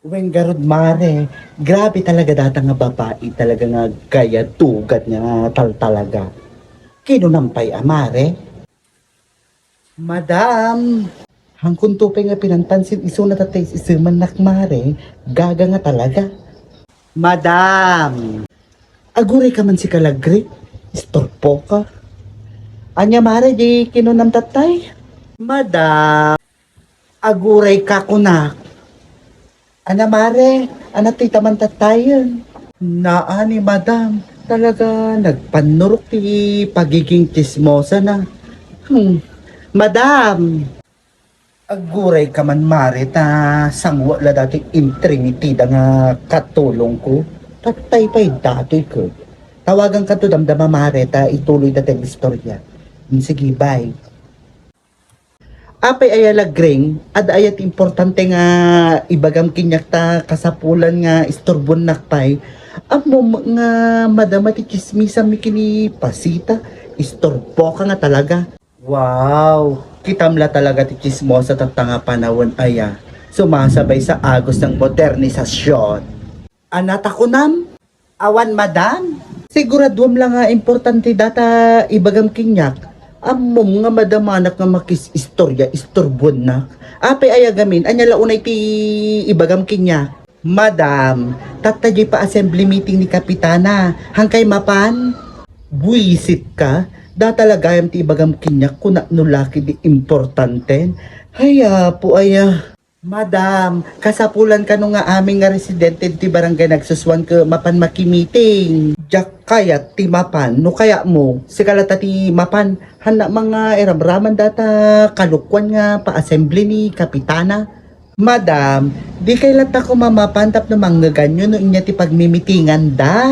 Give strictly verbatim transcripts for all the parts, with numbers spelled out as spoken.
Wen garud, mare, grabe talaga data nga babai talaga nga agkayat tugat nga taltalaga. Kinunam pay a, mare? Madam! Hangkunto pay nga pinanpansin isuna ta tay isimannak, mare, gaga nga talaga. Madam! Aguray ka man si Kalagri, istorpo ka. Anya, mare, di kinunam tatay? Madam! Aguray ka kunak. Ana, mare, ana ti taman tattayen? Naa ni madam, talaga nagpannurok ti pagiging tsismosa na. Hmm. Madam! Aguray ka man, mare, ta sangwa la dati intrimitida nga katulong ko. Tattay pay datoy ko. Tawagan ka to damdama, mare, ta ituloy ta ti istorya. Hmm, sige, bye. Apay aya, Lagring, adda aya ti importante nga ibagam keniak ta kasapulan nga istorbonnak pay? Ammom nga madama ti tsismisam mi ken ni Pasita, istorbo ka nga talaga. Wow! Kitam la talaga ti tsismosa tatta nga panawen aya, sumasabay sa agos ng modernisasyon. Ana ta kunam? Awan, madam? Siguraduam la nga importante data ibagam keniak. Ammom nga madamanak nga makis-istorya, istorbuennak. Apay aya gamin, ania la unay ti ibagam keniak? Madam, tatta diay pa-assembly meeting ni Kapitana. Hankay mapan? Buisit ka? Data la gayam ti ibagam keniak, kunak no laki di importante. Hay, apo aya. Madam, kasapulan kano nga amin nga residente ti barangay Nagsusuan ket mapan makimiting. Diak kayat ti mapan, no kayatmo, sika latta ti mapan. Hannak man nga iramraman data kalokuan nga pa-assembly ni Kapitana. Madam, dikay latta koma mapan tapno mangngeganyo no ania ti pagmimitinganda.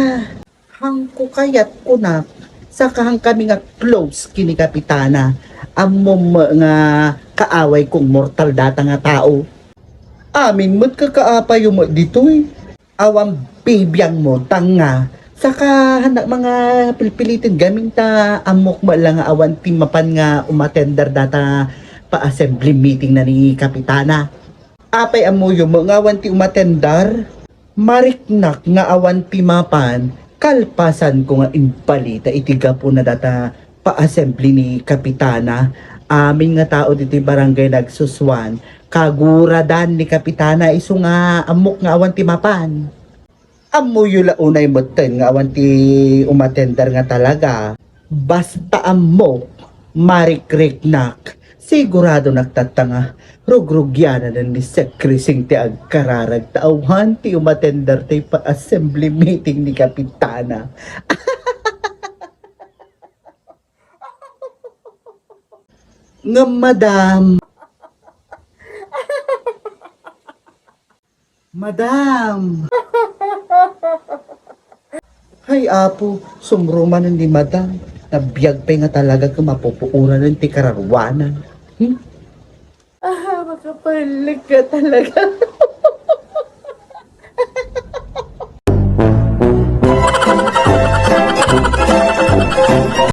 Hanko kayat kunak, saka hankami nga close ken ni Kapitana. Ammom nga kaaway kong mortal data nga tao. Amin met kakaapayo met ditoy. Awan bibiangmo, tanga. Saka hannak man nga pilpiliten gamin ta ammok met la nga awan ti mapan nga umatender data pa-assembly meeting na ni Kapitana. Apay ammoyo met nga awan ti umatender? Mariknak nga awan ti mapan, kalpasanko nga imbalita iti gapuna data pa-assembly ni Kapitana, amin nga tao ditoy barangay Nagsusuan, kaguradan ni Kapitana isu nga ammok nga awan ti mapan. Ammoyo la unay metten nga awan ti umatender nga talaga. Basta ammok, marikriknak, siguradonak tatta nga rugrugianan ni Sekrising ti agkararag ta awan ti umatender ti pa-assembly meeting ni Kapitana. Ngem, madam, Madam! Hay, Apo, sumrumanen ni Madam. Nabiag pay nga talaga ket mapupuoranen ti kararuanan. Hmm? Ah, makapailek ka talaga.